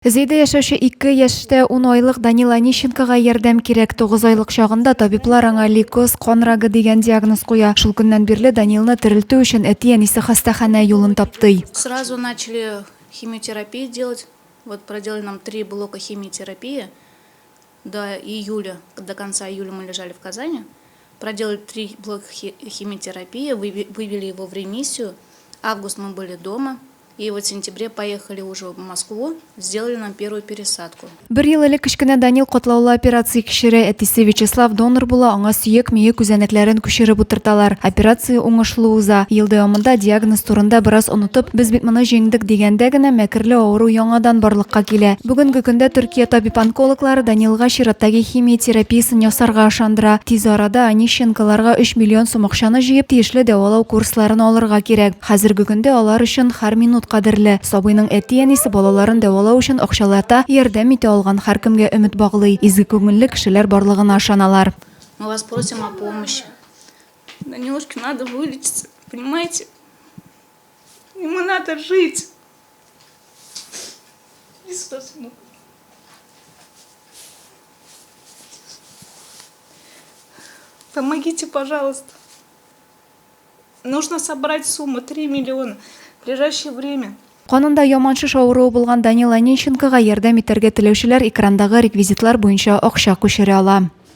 Зәйдә яшәүче 2 яшьтә 10 айлык Данил Онищенкога ярдәм кирәк. 9 айлык чагында табиблар аңа лейкоз, кан рагы дигән диагноз куя. Шул көннән бирле Данилны терелтү өчен әти-әнисе хастаханә юлын таптый. Сразу начали химиотерапию делать. Вот проделали нам три блока химиотерапии до июля, до конца июля мы лежали в Казани. Проделали три блока химиотерапии, вывели его в ремиссию. Август мы были дома. И вот в сентябре поехали уже в Москву, сделали нам первую пересадку. Бер ел элек кечкенә Данил катлаулы операция кичерә. Әтисе Вячеслав донор була, аңа сөяк мие күзәнәкләрен күчереп утырталар. Операция уңышлы уза. Ел дәвамында диагноз турында бераз онытып, без бит моны җиңдек дигәндә генә мәкерле авыру яңадан барлыкка килә. Бүгенге көндә Төркия табиб-онкологлары Данилга чираттагы химия терапиясен ясарга ышандыра. Тиз арада Онищенколарга 3 миллион сум акчаны җыеп, тиешле дәвалау курсларын алырга кирәк. Хәзерге көндә алар өчен һәр минут кадерле. Сабыйның әти-әнисе балаларын дәвалау өчен акчалата ярдәм итә алган һәркемгә өмет баглый, изге күңелле кешеләр барлыгына ышаналар. Мы вас просим о помощи. Данилушке надо вылечиться, понимаете? Ему надо жить. Иисус, ну. Помогите, пожалуйста. Нужно собрать сумму 3 миллиона в ближайшее время. Канында яман шеш авыруы булган Данил Онищенкога ярдәм итәргә теләүчеләр экрандагы реквизитлар буенча акча күчерә ала.